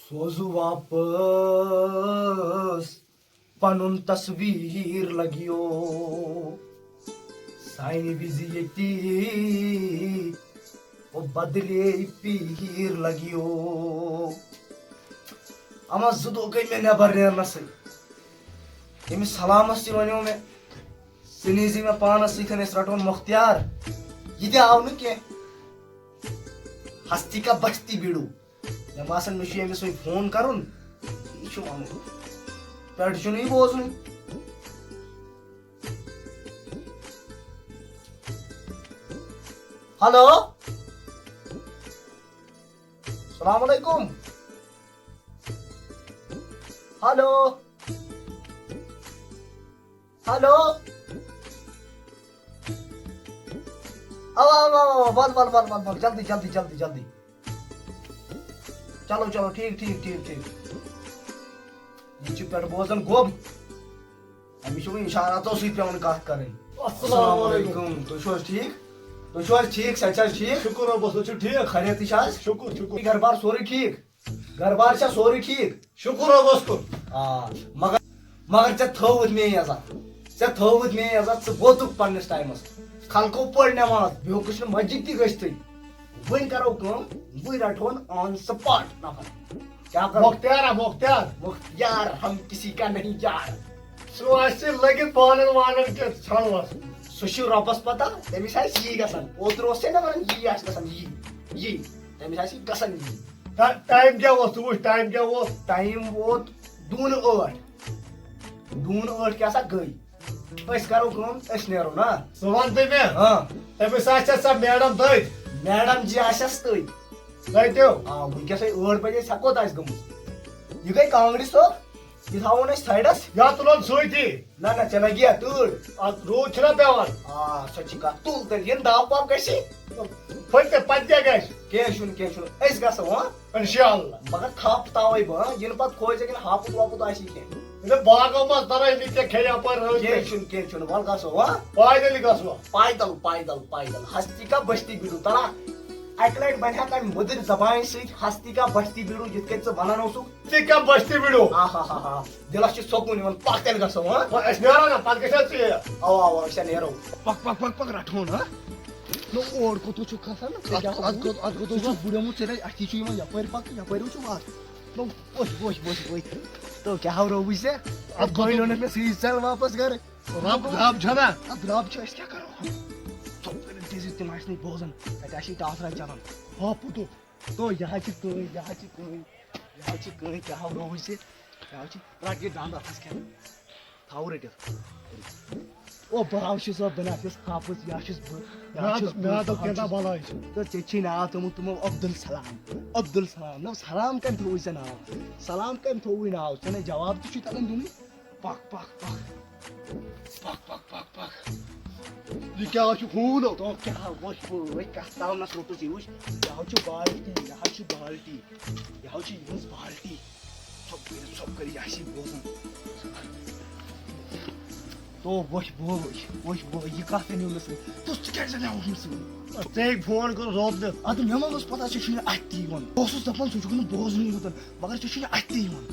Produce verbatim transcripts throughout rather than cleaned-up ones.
سوزو واپس پنُن تصویر لگیو۔ سانہِ وِزِ ییٚتی او بدلے پیٖر لگیو۔ اما زٕ دۄہ گٔے مےٚ نٮ۪بر نیرنس سۭتۍ۔ ییٚمِس سلامس تہِ ونیو مےٚ، ژٕ نیٖزِ مےٚ پانس سۭتۍ، أسۍ رٹون مۄختیار۔ یہِ تہِ آو نہٕ کینٛہہ۔ ہستی کا بستی بِڑو۔ مےٚ باسان، مےٚ چھُ ییٚمِس وۄنۍ فون کرُن۔ یہِ چھُ وَنُن۔ پٮ۪ٹھ چھُنہٕ یہِ بوزنُے۔ ہیلو۔ السلام علیکم۔ ہیلو۔ ہیلو۔ اوا، اوا، اوا، ول، ول، ول، ول، ول، جلدی، جلدی، جلدی، جلدی۔ چلو، چلو، ٹھیٖک، ٹھیٖک، ٹھیٖک، ٹھیٖک۔ یہِ چھُ پٮ۪ٹھ بوزان گوٚب۔ أمِس چھُ وۄنۍ اِشاراتو سۭتۍ پٮ۪وان کتھ کرٕنۍ۔ السلام علیکم۔ تُہۍ چھِو حظ ٹھیٖک؟ تُہۍ چھِو حظ ٹھیٖک؟ صحت چھا حظ ٹھیٖک؟ شُکُر رۄبَس کُن، چھُ ٹھیٖک۔ خیریتٕے چھا حظ؟ شُکُر، شُکُر۔ گرٕ بار سورُے ٹھیٖک؟ گرٕ بار چھا سورُے ٹھیٖک؟ شُکُر رۄبَس کُن۔ آ، مگر، مگر ژےٚ تھٲوٕتھ مے عزت۔ ژےٚ تھٲوٕتھ مے عزت، ژٕ ووتُکھ پننِس ٹایمَس۔ خلقو پٔر نٮ۪ماز، بیٚیہِ ہیوٚکُس نہٕ مسجد تہِ گٔژھتھٕے۔ وۄنۍ کرو کٲم، وۄنۍ رٹہون on spot نفر۔ کیٛاہ کرو؟ مۄختیارا، مۄختیار۔ مۄختیار، ہم کسی کا نہیں یار۔ سُہ آسہِ لٔگِتھ بانن وانن تہِ ژھانٛڈنس۔ سُہ چھُ رۄبس پتہ، تٔمِس آسہِ یی گژھان۔ اوترٕ اوس ژےٚ نہ ونان، یی آسہِ گژھان، یی، یی۔ تٔمِس آسہِ گژھان یی۔ ٹا-، ٹایم کیٛاہ اوس؟ ژٕ وٕچھ، ٹایم کیٛاہ اوس؟ ٹایم ووت دوٗنہٕ ٲٹھ۔ دوٗنہٕ ٲٹھ کیٛاہ سا گٔے؟ أسۍ کرو کٲم، أسۍ نیرو نا۔ ژٕ وَن تہٕ مےٚ، ہاں۔ تٔمِس آسہِ سۄ میڈم دٔدۍ؟ میڈم جی آسٮ۪س تٔدۍ۔ کَتیو؟ آ، وٕنکیٚسٕے ٲٹھ بجے، ژےٚ کوٚت آسہِ گٔمٕژ؟ یہِ گٔے کانٛگرِ صٲب، یہِ تھاوون أسۍ سایڈس۔ یا تُلون سۭتی۔ نہ، نہ، ژےٚ لگی یا تۭر۔ اَتھ روٗد چھُنہ پٮ۪وان۔ آ، سۄ چھِ کَتھ۔ تُل تیٚلہِ، یِن دَب وَب گژھِ۔ پھٔلۍ تہِ پَتہٕ کیٛاہ گژھِ؟ کینٛہہ چھُنہٕ، کینٛہہ چھُنہٕ، أسۍ گژھو، ہاں۔ انشاءاللہ۔ مگر تھپھ تھاوَے بہٕ، ہاں، یِنہٕ پَتہٕ کھوژِ کِنہٕ ہاپُت واپُت آسی کینٛہہ۔ ییٚلہِ باغو منٛز تَرَے نہٕ ژےٚ کھیٚیہِ یَپٲرۍ رٲژ کینٛہہ تہِ۔ چھُنہٕ، کینٛہہ چھُنہٕ، وَلہٕ گژھو، ہاں۔ پایدٔلۍ گژھو۔ پایدل، پایدل، پایدل۔ ہستی کا بستی بِڑو، تَلہ۔ اَکہِ لَٹہِ بَنہِ ہا تَمہِ مٔدٕرِ زبانہِ سۭتۍ، ہستی کا بستی بِڑو، یِتھ کٔنۍ ژٕ وَنان اوسُکھ۔ ژٕ کیٛاہ بستی بِڑو؟ آہا ہا ہا۔ دِلس چھُ سکوٗن یِوان، پکھ تیٚلہِ گژھو، ہاں؟ وۄنۍ أسۍ نیرو نا، پتہٕ گژھِ ژےٚ۔ اوا، اوا، أسۍ ہا نیرو۔ پک، پک، پک، پک، رٹھون، ہاں؟ نو، اور کوٚت چھُکھ کھسان؟ ژےٚ اتھ، کیٛاہ اتھ کوٚت، اتھ کوٚت ژٕ چھُکھ اوس؟ بُڑیومُت، ژےٚ دَپہِ، اَتھی چھُ یِوان یپٲرۍ پکھ، یپٲرۍ وٕچھُو وَتھ۔ نو، وٕچھ، وٕچھ، وٕچھ، وٕچھ۔ تو کیٛاہ ہاو رووُے ژےٚ؟ اتھ کوٚت؟ بٲے لوٚنُکھ مےٚ سۭتۍ، ژَل واپس گرٕ۔ رب، رب چھَنا؟ اتھ رب چھُ، أسۍ کیٛاہ کرو؟ ژوٚپ کٔرِتھ دِژ، تِم آسہِ نہٕ بوزان، تتہِ آسہِ ٹاسرا چلان۔ ہاپُت۔ تو یہِ حظ چھِ کٕہٕنۍ، یہِ حظ چھِ کٕہٕنۍ، یہِ حظ چھِ کٕہٕنۍ، کیٛاہ ہاو رووُے ژےٚ؟ یہِ حظ چھِ، رَٹ یہِ دَنٛد اَتھَس کٮ۪تھ، تھاو رٔٹِتھ۔ او بہٕ حظ چھُس، بہٕ نہ چھُس ہاپُز، یہِ حظ چھُس بہٕ، یہِ حظ چھُس بہٕ، میٛادٕ، میٛادٕ بہٕ حظ کیٛاہ چھُس۔ بَلاے چھِ؟ تہٕ ژےٚ چھُے ناو تھوٚمُت تِمو عبدالسلام۔ عبدالسلام، نہ سلام کَمہِ تھوٚوُے ژےٚ ناو؟ سلام کَمہِ تھوٚوُے ناو؟ ژےٚ نَے جواب تہِ چھُے تَگان دیُنٕے۔ پَکھ، پَکھ، پَکھ۔ پَکھ، پَکھ، پَکھ، پَکھ۔ یہِ کیٛاہ چھُ ہوٗن؟ تو کیٛاہ وٕچھ بہٕ؟ وٕچھ کَتھ تاونَس روٚٹُس یہِ وٕچھ۔ یہِ حظ چھُ بالٹی، یہِ حظ چھُ بالٹی، یہِ حظ چھِ یِہٕنٛز بالٹی۔ ژھۄپ کٔرِتھ، ژھۄپ کٔرِتھ، یہِ آسہِ یہِ بوزان۔ تو وٕچھ بہٕ، وٕچھ، وٕچھ بہٕ، یہِ کَتھ تہِ نیوٗ مےٚ سۭتۍ؟ تو ژٕ کیٛازِ نیوُکھ مےٚ سۭتۍ؟ ژےٚ فون کوٚر روتلہٕ۔ اَدٕ مےٚ ما ٲس پَتہ ژےٚ چھُے نہٕ اَتھِ تہِ یِوان۔ بہٕ اوسُس دَپان ژٕ چھُکھ نہٕ بوزنٕے یوتَن۔ مگر ژےٚ چھُے نہٕ اَتھِ تہِ یِوان۔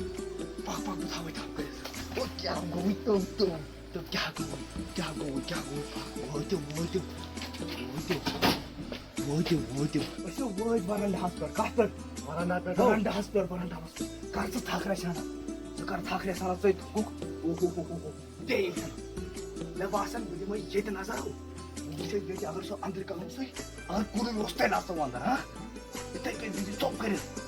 پَکھ، پَکھ، بہٕ تھاوَے تھپھ کٔرِتھ۔ تو کیٛاہ گوٚوُے؟ تو، تو، تو کیٛاہ گوٚوُے؟ کیٛاہ گوٚوُے؟ کیٛاہ گوٚوُے؟ پَکھ، وٲتِو، وٲتِو، وٲتِو، وٲتِو، وٲتِو۔ أسۍ چھِ وٲتۍ وَرَنٛڈَہَس پٮ۪ٹھ۔ کَتھ پٮ۪ٹھ؟ وَرَنٛڈَہَس پٮ۪ٹھ۔ وَرَنٛڈَہَس پٮ۪ٹھ، وَرَنٛڈَہَس پٮ۪ٹھ۔ کَر ژٕ تھَکھ رَژھِ ہنا؟ ژٕ کَر تھَکھ رَژھِ ہنا سۭتۍ؟ ہُک، ہُک، ہُک، ہُک، ہُک۔ بیٚیہِ یِم چھِنہٕ۔ مےٚ باسان، بہٕ دِمَے ییٚتہِ نظر۔ بہٕ وٕچھَے ییٚتہِ، اگر سُہ أنٛدرٕ کَنۍ سُے، اگر کُنُے اوس تیٚلہِ آسہٕ بہٕ اَنٛدر، ہا؟ یِتھَے کٔنۍ بِہزِ ژوٚپ کٔرِتھ۔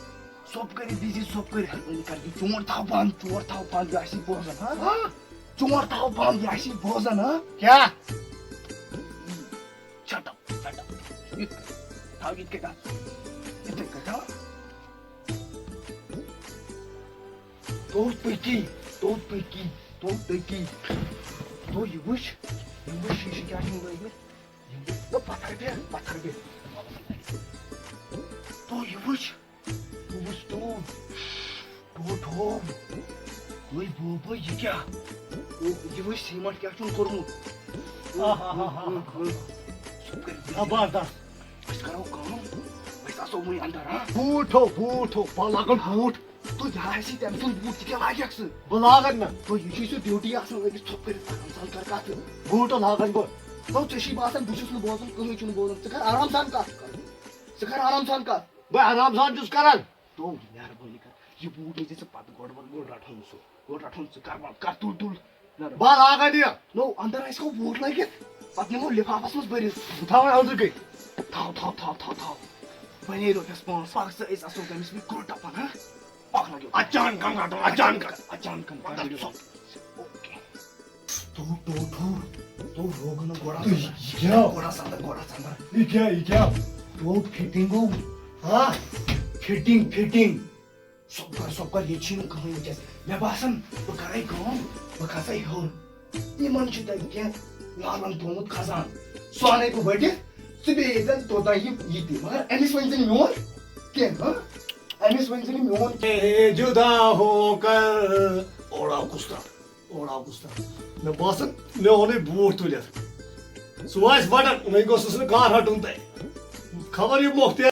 ژوٚپ کٔرِتھ بِہزِ، ژوٚپ کٔرِتھ۔ وۄنۍ کَر یہِ چونٛٹھ تھاو بنٛد، چونٛٹھ تھاو بنٛد، یہِ آسی بوزان، ہا؟ ہا؟ چونٛٹھ تھاو بنٛد، یہِ آسی بوزان، ہا؟ کیٛاہ؟ Shut up, shut up. یِتھ کٔنۍ۔ تھاو یِتھ کٔنۍ اَتھ۔ یِتھَے کٔنۍ تھاو۔ تو پٔکی، تو پٔکی، تو پٔکی۔ تو یہِ وٕچھ، یہِ وٕچھ، شیٖشہٕ کیٛاہ چھُم لٲگِتھ؟ یہِ وٕچھ۔ نہ، پَتھر بیٚہہ، پَتھر بیٚہہ۔ تو یہِ وٕچھ، بہٕ وٕچھ تو۔ ٹوٹھ ہوو۔ وٲے بوبو، یہِ کیٛاہ؟ یہِ وٕچھ سیٖمَٹھ کیٛاہ چھُن کوٚرمُت۔ آہا۔ سُہ کٔرِتھ۔ زبردست۔ أسۍ کَرو کٲم، أسۍ اَژو وۄنۍ اَندَر، ہا؟ بوٗٹھ ہو، بوٗٹھ ہو، بہٕ لاگَن بوٗٹھ۔ یہِ آسہِ تٔمۍ سُنٛد بوٗٹ، ژٕ کیٛاہ لاگَکھ سُہ؟ بہٕ لاگَن نہٕ۔ تو یہِ چھُے سُہ ڈیوٹی آسان لٲگِتھ، ژھوٚپ کٔرِتھ آرام سان کَر کَتھ۔ بوٗٹ لاگَن بہٕ۔ تو ژےٚ چھُے باسان بہٕ چھُس نہٕ بوزان، کٕہٕنۍ چھُنہٕ بوزان، ژٕ کَر آرام سان کَتھ۔ ژٕ کَر آرام سان کَتھ۔ بہٕ آرام سان چھُس کَران۔ تو مہربٲنی کَر، یہِ بوٗٹ أنۍ زِ ژٕ پَتہٕ گۄڈٕ وَن، گۄڈٕ رَٹہون سُہ، گۄڈٕ رَٹہون ژٕ، کَر وَن، کَر تُل تُل۔ نہ، نہ۔ بہٕ لاگَن یہِ۔ نو، اندر آسہِ ہو بوٗٹ لٲگِتھ، پتہٕ نِمو لِفافس منٛز بٔرِتھ۔ بہٕ تھاوَن أنٛدرٕ کَنۍ۔ تھاو، تھاو، تھاو، تھاو، تھاو۔ وۄنۍ یی رۄپیَس پانٛژھ، پَکھ ژٕ، أسۍ آسو تٔمِس وٕنہِ گٲنٛٹہٕ ٹَپان، ہا؟ پَکھ لَگیو۔ اچانکَن رَٹو، اچانکَن۔ اچانکَن مطلب، پَکھ لَگیو۔ اوکے۔ تو، تو، تو، تو، روگن گۄڈٕ آس اندر۔ یہِ کیٛاہ؟ گۄڈٕ آس اندر، گۄڈٕ آس اندر۔ یہِ کیٛاہ، یہِ کیٛاہ؟ تو فِٹِنٛگ گوٚو۔ ہا؟ Fitting, fitting. سۄپکر، سۄپکر، ییٚتہِ چھُے نہٕ کٕہٕنۍ وٕنکیٚس۔ مےٚ باسان، بہٕ کرے کٲم، بہٕ کھسے ہیوٚر۔ یِمن چھُ تَتہِ کینٛہہ لالن تھوٚومُت خزان۔ سُہ اَنے بہٕ ؤٹِتھ، ژٕ بیٚیہِ ییٚتٮ۪ن توٚتام یہِ، یہِ تہِ۔ مگر أمِس ؤنۍ زِ نہٕ میون کینٛہہ، ہہ؟ أمِس ؤنۍ زِ نہٕ میون۔ اے جدا ہو کر۔ اوڑا کُس ترٛٹھ؟ اوڑا کُس ترٛٹھ؟ مےٚ باسان، مےٚ اوٚنُے بوٗٹھ تُلِتھ۔ سُہ آسہِ وَٹان، وۄنۍ گوٚژھُس نہٕ کانٛہہ رَٹُن تۄہہِ۔ خبر یہِ مۄختیار۔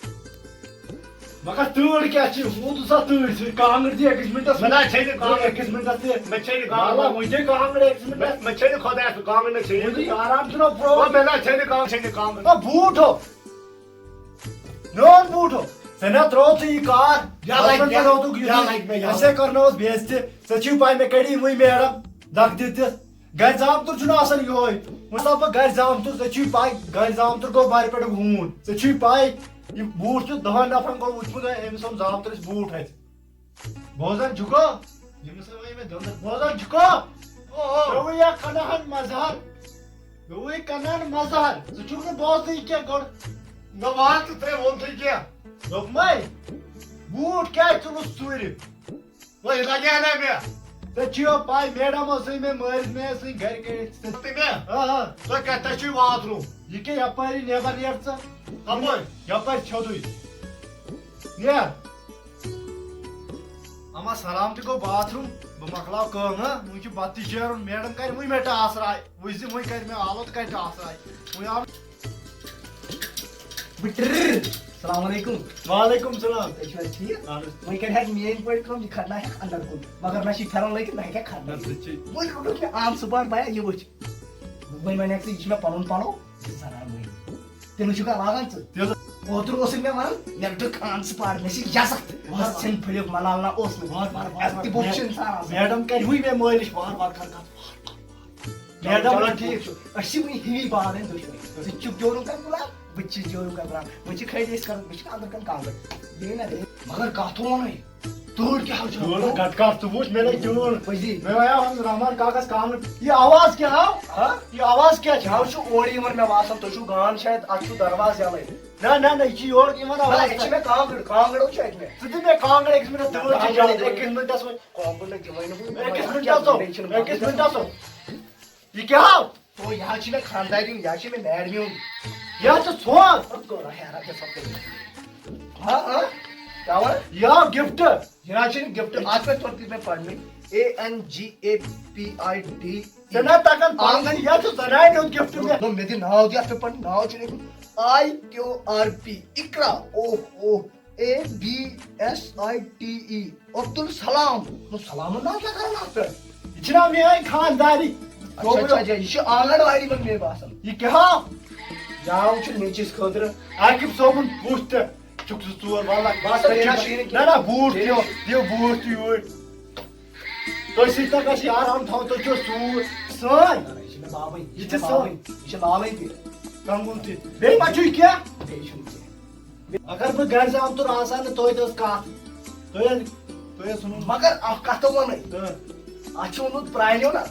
مگر تۭر کیٛاہ چھِ؟ ووتُس سا تۭرِ سۭتۍ۔ کانٛگٕر دِ أکِس مِنٹَس۔ مےٚ نہ چھے نہٕ کانٛگٕر۔ أکِس مِنٹَس دِ۔ مےٚ چھے نہٕ کانٛگٕر۔ وَلہٕ، وۄنۍ دِ کانٛگٕر أکِس مِنٹَس۔ مےٚ، مےٚ چھے نہٕ خۄدایَس سۭتۍ کانٛگٕر، مےٚ چھے نہٕ۔ وۄنۍ دِ آرام، چھُنہ پرٛو۔ وۄنۍ مےٚ نہ چھے نہٕ کانٛگٕر، چھے نہٕ کانٛگٕر۔ نہ بوٗٹھ ہو۔ میون بوٗٹھ ہو۔ ژےٚ نہ ترٛووتھٕے یہِ کار۔ یا لگہِ، بچپن پٮ۪ٹھ روتُکھ یُتھُے۔ یا لگہِ مےٚ، یا اَسے لگہِ۔ کَرنٲوٕس بے عزتی۔ ژےٚ چھُے پَے مےٚ کَڑی وٕنۍ میڈم دَکہٕ دِتھ دِتھ۔ گرِ زامتُر چھُنہٕ آسان یِہوٚے۔ وۄنۍ چھُسا بہٕ گرِ زامتُر، ژےٚ چھُے پَے، گرِ زامتُر گوٚو بارِ پٮ۪ٹھ ہوٗن۔ ژےٚ چھُے پَے، یہِ بوٗٹھ چھُ دَہَن نفرَن گوٚو وٕچھمُت، أمۍ، أمۍ سُنٛد زامتُر اَسہِ بوٗٹھ اَتہِ۔ بوزان چھُکھا؟ ییٚمِس وَنے مےٚ دٔنٛدٕر۔ بوزان چھُکھا؟ او، او۔ ژےٚ وٕنہِ یا کَنہَن مَزہَر۔ مےٚ وٕنہِ کَنہَن مَزہَر۔ ژٕ چھُکھ نہٕ بوزنٕے کینٛہہ گۄڈٕ۔ نہ وَن تہٕ ترٛےٚ ووٚن تھٕے کینٛہہ۔ دوٚپمَے، بوٗٹھ کیٛازِ تُلُتھ ژوٗرِ؟ وۄنۍ لگہِ ہا نہ مےٚ۔ ژےٚ چھُے یو پاے، میڈم ٲسٕے مےٚ مٲرِتھ، مےٚ ٲسٕے گرِ کٔڑِتھ۔ ژٕ تہِ مےٚ؟ آ، آ۔ ژٕ کتہِ چھُے باتھ روٗم؟ یہِ کیٛاہ یپٲری نٮ۪بر نیرٕ ژٕ؟ کپٲرۍ؟ یپٲرۍ چھوٚدُے۔ نیر۔ اما سلام تہِ گوٚو باتھ روٗم، بہٕ مۄکلاو کٲم، ہا؟ وۄنۍ چھُ بتہٕ تہِ شیرُن، میڈم کرِ وۄنۍ مےٚ ٹاسراے، وٕچھ زِ وۄنۍ کرِ مےٚ آلو تہٕ کرِ ٹاسراے۔ وۄنۍ آو بہٕ ٹرر۔ السلام علیکم۔ وعلیکم السلام۔ تُہۍ چھِو حظ ٹھیٖک؟ اہن حظ۔ وۄنۍ کَرِ حظ میٛٲنۍ پٲٹھۍ کٲم، یہِ کھَرناوِ ہٮ۪کھ اَندَر کُن، مگر نہ چھِ یہِ پھٮ۪رَن لٲگِتھ، نہ ہیٚکہِ ہا کھَرنٲوِتھ۔ اَدٕ سا چھِ۔ وۄنۍ روٚٹُکھ مےٚ آن سُپاٹ بیا، یہِ وٕچھ۔ وۄنۍ وَنہِ ہٮ۪کھ ژٕ، یہِ چھِ مےٚ پَنُن پَلو، یہِ چھِ زَنان وٲلۍ۔ تیٚلہِ چھُکھا لاگان ژٕ؟ تیٚلہِ۔ اوترٕ اوسُکھ مےٚ وَنان، مےٚ روٚٹُکھ آن سُپاٹ، مےٚ چھِ یَزَتھ۔ وارٕ وارٕ۔ بَس ژھٕن پھٔلِو مَلال نہ اوس نہٕ۔ وارٕ وارٕ، وارٕ وارٕ۔ اَدٕ تہِ بوٚچھ چھُ اِنسان آسان۔ میڈم کَرِ وٕنۍ مےٚ مٲلِش، وارٕ وارٕ کَر کَتھ۔ میڈم، چلو، ٹھیٖک چھُ۔ أسۍ چھِ وٕنہِ ہِوی بارٕنۍ دُشمَن۔ ژٕ چھُکھ جورُن کَران غلام، بہٕ تہِ چھُس جورُن کَران غلام۔ وۄنۍ چھِ کھٲلۍ أسۍ کَرُن، مےٚ چھِ اَندَر کَن کانٛگٕر۔ بیٚیہِ نہ بیٚیہِ۔ مگر کَتھ وَنَے، تۭر کیٛاہ حظ چھِ؟ تۭر گَٹہٕ کَر ژٕ وٕچھ، مےٚ لَگہِ تۭر۔ پٔزی۔ مےٚ وَنیٛاو رحمان کاکَس کانٛگٕر۔ یہِ آواز کیٛاہ آو؟ ہا؟ یہِ آواز کیٛاہ چھِ؟ یہِ حظ چھُ اورٕ یِوان، مےٚ باسان، تُہۍ چھُو گان شاید، اَتھ چھُو دروازٕ یَلَے۔ نہ، نہ، نہ، یہِ چھِ یورٕ یِوان نہ، آواز۔ اَتہِ چھِ مےٚ کانٛگٕر، کانٛگٕر حظ چھِ اَتہِ مےٚ۔ ژٕ دِ مےٚ کانٛگٕر أکِس مِنٹَس، تۭر چھِ زیادٕ۔ أکِس مِنٹَس وۄنۍ۔ کانٛگٕر نہ دِمَے نہٕ بہٕ۔ أکِس مِنٹَس حظ۔ بیٚیہِ چھِنہٕ أکِس مِنٹَس حظ۔ یہِ کیٛاہ آو؟ تو یہِ حظ چھِ مےٚ خانٛدارِنۍ، یہِ حظ چھِ مےٚ میڈمہِ ہُنٛد۔ یہِ حظ چھِ سون۔ گوٚو نہ ہیران تہِ سۄ کٔرِتھ۔ ہاں، ہاں۔ کیٛاہ وَن؟ یہِ آو گِفٹ۔ یہِ نہ حظ چھِنہٕ گِفٹ۔ اَتھ پٮ۪ٹھ توٚر تہِ مےٚ پَرنُے۔ A N G A P I D. ژےٚ نہ تَگان پَرُن، یہِ حظ چھُ زَنانہِ ہُنٛد گِفٹ مےٚ۔ دوٚپ، مےٚ دِ ناو دِ اَتھ پٮ۪ٹھ پَنُن، ناو چھُنہٕ لیوٚکھمُت۔ I Q R P, Iqra, اوہ، اوہ۔ A B S I T E, Abdussalam. نو سلامن ناو کیٛاہ کران اتھ پٮ۪ٹھ؟ یہِ چھِنہ میٲنۍ خانٛداری۔ اچھا، اچھا، اچھا، یہِ چھِ آنگن واڑی منٛز مےٚ باسان۔ یہِ کیٛاہ ہاو؟ یہِ آو چھُ نیٚچِس خٲطرٕ۔ عاقب صٲبُن پُژھ تہِ چھُکھ زٕ ژور، وللہ۔ بس، تیٚلہِ چھُ شیٖن کینٛہہ۔ نہ، نہ، بوٗٹھ دِیو، دِیو بوٗٹھ تہِ یوٗرۍ۔ تُہۍ سۭتۍ تہ گژھِ یہِ آرام تھاوُن، تُہۍ چھِو سوٗر سٲنۍ۔ نہ، نہ، یہِ چھِ مےٚ لاوٕنۍ، یہِ یہِ چھِ چھِ مےٚ سٲنۍ۔ لاوٕنۍ، یہِ چھِ لاوٕنۍ تہِ۔ کنگُن تہِ۔ بیٚیہِ ما چھُے کینٛہہ؟ بیٚیہِ چھُنہٕ کینٛہہ۔ اگر بہٕ گرِ زامتُر آسہٕ ہا نہٕ توتہِ ٲس کتھ۔ تُہۍ حظ، تُہۍ حظ ژھٕنُن۔ مگر اکھ کتھ ونے۔ تہٕ۔ اتھ چھُ ووٚنمُت پرانیو نا،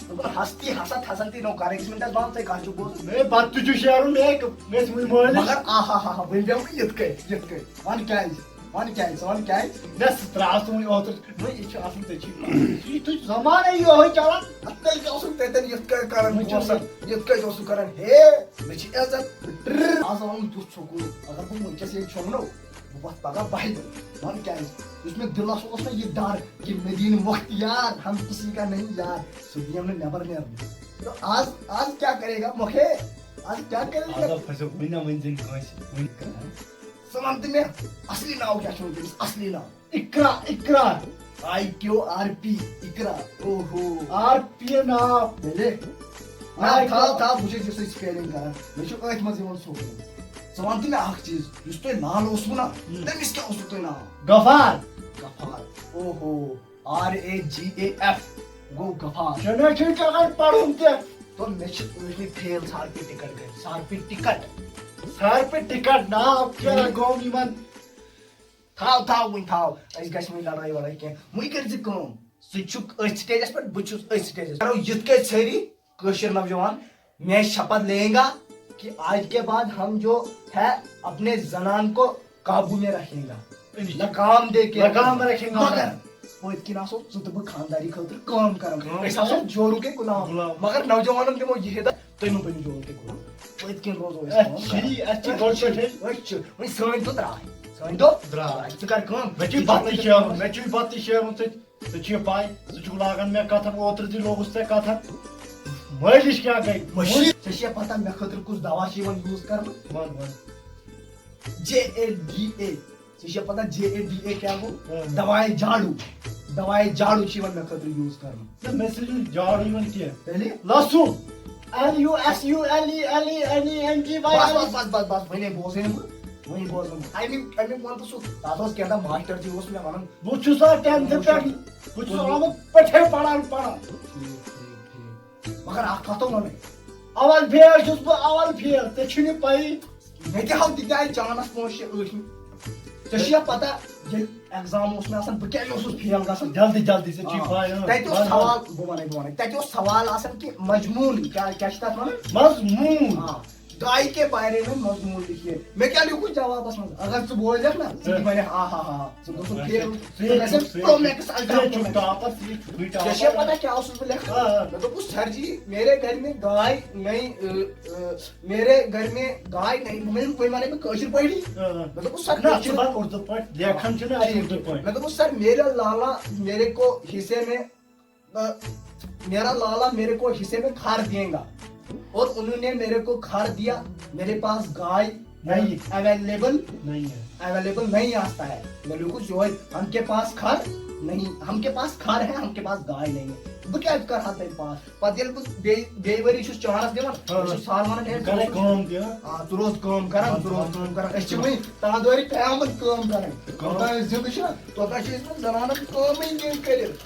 دوٚپُن، ہستی ہسا تھسن تی نو کر أکِس منٹس بنٛد، تُہۍ کتھ چھِو بوزان؟ ہے، بتہٕ تہِ چھُ شیرُن، ہے، مےٚ ٲسۍ وٕنہِ مٲلِس۔ مگر آہا ہا ہا، وۄنۍ بیٚہمہٕ یِتھ کٔنۍ، یِتھ کٔنۍ۔ ون کیازِ؟ ون کیازِ؟ ون کیازِ؟ مےٚ سُہ ترٛاو ژٕ وٕنہِ اوترٕ۔ نہ، یہِ چھُ آسان ژےٚ چھی پَے۔ یہِ تُہۍ زمانَے یِہوٚے چلان۔ اَتھ تیٚلہِ کیٛاہ اوسُکھ تَتٮ۪ن یِتھ کٔنۍ کران وٕنہِ چھُ پونٛسہٕ؟ یِتھ کٔنۍ اوسُکھ کران؟ ہے، مےٚ چھِ عزت۔ آز آوُم تیُتھ سکوٗن۔ اگر بہٕ وٕنکیٚس ییٚتہِ شۄنٛگنو، بہٕ وۄتھٕ پگاہ بَہہِ بَجہِ۔ وَن کیٛازِ؟ یُس مےٚ دِلَس اوس نہ یہِ ڈر کہِ مےٚ دِیہِ نہٕ وقت یار، ہم کسی کا نہیں یار، سُہ دِیَم نہٕ نٮ۪بر نیرنہٕ۔ تہٕ آز، آز کیٛاہ کرے گا مۄکھے؟ آز کیٛاہ کرے گا؟ آز پھسیو وٕنہِ نہ وٕنہِ زَن کٲنٛسہِ، وٕنہِ کانٛہہ۔ ژٕ وَن تہٕ مےٚ، اصلی ناو کیٛاہ چھُ وۄنۍ تٔمِس؟ اصلی ناو؟ Iqra, Iqra. I Q R P, Iqra. اوہو۔ آر پی ناو۔ تیٚلہِ؟ نہ، آی تھاو، کیو۔ تھاو، بہٕ چھُس یہِ سۭتۍ spelling کران۔ مےٚ چھُ أتھۍ منٛز یِوان سکوٗن۔ ژٕ وَن تہٕ مےٚ اکھ چیٖز، یُس تۄہہِ ناو اوسوُ نا، ہُم۔ تٔمِس کیٛاہ اوسوُ تۄہہِ ناو؟ غفار۔ غفار۔ اوہو۔ R A G A F. گوٚو غفار۔ ژےٚ نہ چھُے تَگان پَرُن تہِ۔ تو مےٚ چھِ ٲٹھمہِ فیل، سارپی ٹکٹ گٔے، سارپی ٹکٹ۔ سارپی ٹکٹ ناو کیٛاہ گوٚو یِمن؟ تھاو، تھاو وٕنۍ تھاو، اَسہِ گژھِ وٕنۍ لڑٲے وڑٲے کینٛہہ۔ وٕنۍ کٔرۍ زِ کٲم، ژٕ چھُکھ أتھۍ سٹیجَس پٮ۪ٹھ، بہٕ چھُس أتھۍ سٹیجَس۔ کرو یِتھ کٔنۍ سٲری کٲشِر نوجوان، میں شپتھ لیں گا کہ آج کے بعد ہم جو ہے اپنے زنان کو قابو میں رکھیں گا۔ لگام دے کے لگام رکھیں گا۔ مگر پٔتۍ کِنۍ آسو ژٕ تہٕ بہٕ خانداری خٲطرٕ کٲم کران۔ کٲم أسۍ آسو کران۔ جورو کے غلام۔ غلام۔ مگر نوجوانن دِمو یہِ ہدایت، تُہۍ مہٕ بٔنِو جورو کے غلام۔ پٔتۍ کِنۍ روزو أسۍ أسۍ کٲم چھِ، کران۔ أسۍ چھِ گۄڈٕ پٮ۪ٹھَے۔ أسۍ چھِ۔ وۄنۍ سٲنۍ دۄہ درٛاے۔ سٲنۍ دۄہ درٛاے۔ ژٕ کر کٲم۔ مےٚ چھُے بتہٕ تہِ شیرُن، مےٚ چھُے بتہٕ تہِ شیرُن ژٕ۔ ژےٚ چھُے پَے، ژٕ چھُکھ لاگان مےٚ کَتھَن، اوترٕ تہِ لوگُس ژےٚ کَتھَن۔ مٲلِش کیٛاہ گٔے؟ مٔشیٖد۔ ژےٚ چھےٚ پَتہ مےٚ خٲطرٕ کُس دَوا چھِ یِوان use کَرنہٕ؟ One, one. J A D A. ژےٚ چھےٚ پَتہ جے اے ڈی اے کیٛاہ گوٚو؟ اۭں۔ دَوایے جاڑوٗ۔ دَوایے جاڑوٗ چھِ یِوان مےٚ خٲطرٕ use کَرنہٕ۔ نہ، مےٚ سۭتۍ چھُنہٕ جاڑوٗ یِوان کینٛہہ۔ تیٚلہِ؟ لَسُن۔ L U S U L E L E N E N G Y بَس، L۔ بَس، بَس، بَس، بَس، وۄنۍ ہے بوزٕے نہٕ بہٕ۔ وۄنۍ بوزٕ نہٕ بہٕ۔ اَمیُک، اَمیُک وَن تہٕ سُہ، تَتھ اوس کیٛاہ تام ماسٹر جی اوس مےٚ وَنان۔ بہٕ چھُس آ ٹینتھٕ پٮ۪ٹھ، بہٕ چھُس آمُت پٮ۪ٹھَے پَران، پَران۔ ٹھیٖک، ٹھیٖک، ٹھیٖک۔ مگر اَکھ کَتھ تو وَنٕے۔ اَوَل فیل چھُس بہٕ، اَوَل فیل، ژےٚ چھُے نہٕ پَیی۔ مےٚ تہِ ہاو تِکیٛازِ چانَس پانٛژھ شےٚ ٲٹھمہِ۔ ژےٚ چھُیا پَتہ، ییٚلہِ exam اوس مےٚ آسان، بہٕ کیٛازِ اوسُس فیل گژھان؟ جلدی، جلدی، ژےٚ چھُے آ۔ پَے، اۭں۔ تَتہِ اوس بَس، بَس۔ سوال، بہٕ وَنَے، بہٕ وَنَے۔ تَتہِ اوس سوال آسان کہِ مضموٗن، کیٛاہ، کیٛاہ چھِ تَتھ وَنان؟ مضموٗن۔ آ۔ گائے کے بارے میں مضمون لکھیے۔ مےٚ کیٛاہ لیوٗکھُے جوابَس منٛز؟ اگر ژٕ بوزکھ نا، ژٕ تہِ وَنکھ، آ ہا ہا، ژٕ گوٚژھُکھ فیل، ژٕ گژھکھ پرو میکس الٹرا پرو میکس۔ ژےٚ چھُکھ ٹاپَر، ژٕ چھُکھ ٹاپَر۔ ژےٚ چھےٚ پَتہ کیٛاہ اوسُس بہٕ لیکھان؟ آ، آ۔ مےٚ دوٚپُس، سر جی، میرے گھر میں گائے نہیں، اِ، اِ، میرے گھر میں گائے نہیں، مےٚ، وۄنۍ وَنَے بہٕ کٲشِر پٲٹھی۔ آ، آ۔ مےٚ دوٚپُس، سر، نہ، مےٚ چھِ ژٕ وَن اُردو پٲٹھۍ، لیکھَن چھُنہ اَسہِ ٹھیٖک، اُردو ٹھیٖک۔ پٲٹھۍ۔ مےٚ دوٚپُس، سر، میرا لالا میرے کو حصے میں میرا لالا میرے کو حصے میں کھار دیں گا اور انہوں نے میرے کو کھار دیا، میرے پاس گائے نہیں۔ اویلیبل نہیں ہے۔ اویلیبل نہیں آتا ہے۔ مےٚ لیوٗکھُس یِہوٚے، ہم کے پاس کھار نہیں، ہم کے پاس کھار ہے، ہم کے پاس گائے نہیں ہے۔ بہٕ کیٛازِ کَرٕ ہا تَمہِ پاس؟ پَتہٕ ییٚلہِ بہٕ بیٚیہِ، بیٚیہِ ؤری چھُس چانس دِوان، ہاں۔ مےٚ چھُ سر وَنان، ہے، بہٕ کَرے ژٕ روز، کٲم تہِ، ہاں۔ آ، ژٕ روز کٲم کَران، ژٕ روز کٲم کَران۔ أسۍ چھِ وٕنہِ تَتھ دورِ قیامت کٲم کَران۔ کٲم۔ یوٚتام أسۍ زِندٕ چھِ نا، توٚتام چھِ أسۍ وۄنۍ زَنانَن کٲمٕے دِنۍ کٔرِتھ۔